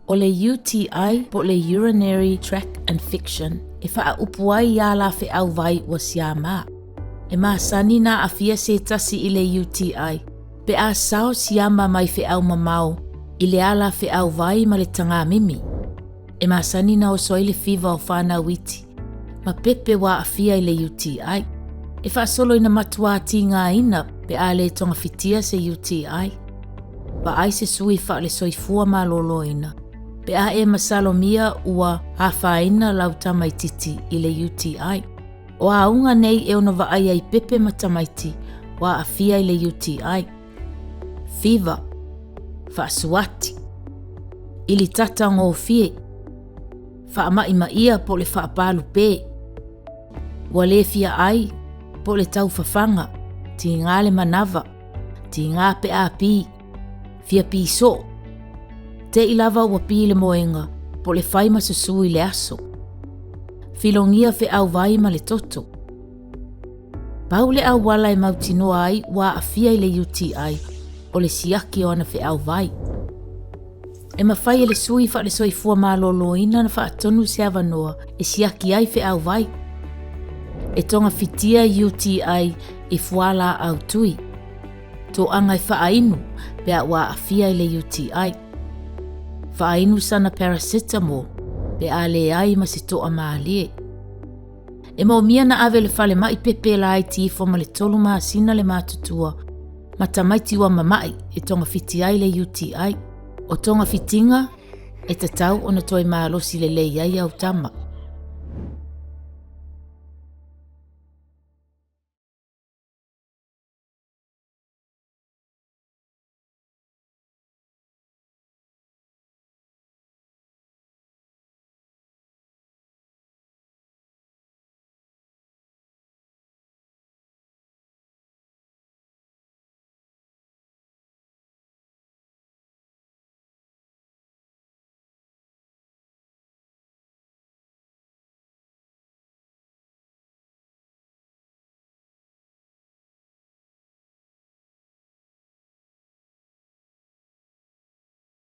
O le UTI po o le Urinary Tract Infection e faaupu ai i alafeau vai ua siamā. E masani na aafia se tasi i le UTI pe a sao siama mai feau mamao i le alafeau vai ma le tagamimi. E masani na oso ai le fiva o whānau iti, ma pepe ua aafia i le UTI. E faasolo ina matuā tigaina pe a lē togafitia se UTI. Vaai se sui faale-soifua malōlōina pe a e masalomia ua afaina lau tamaititi i le UTI. O auga nei e ono vaai ai pepe ma tamaiti ua aafia i le UTI. Fiva, faasuati, ili tatagofie, faamaʻimaʻia po o le faapalupē, ua lē fia ai po o le taufafaga, tigā le manava, tigā pe a pī, fia pī soo, teʻi lava ua pī le moega po o le fai ma susū i le aso, filogia feau vai ma le toto. Pau le auala e mautinoa ai ua aafia i le UTI o le siaki o ana feau vai. E mafai e le sui faale-soifua malōlōina na faatonu se avanoa e siaki ai feau vai. E togafitia UTI i fualaau tui. Toaga e faainu pe a ua aafia i le UTI. Faainu sana paracetamol pe a leai ma se toamalie. E moomia na ave le falemai pepe laiti ifo ma le 3 masina le matutua ma tamaiti ua mamaʻi e togafiti ai le UTI. O togafitiga e tatau ona toe malosi lelei ai au tama.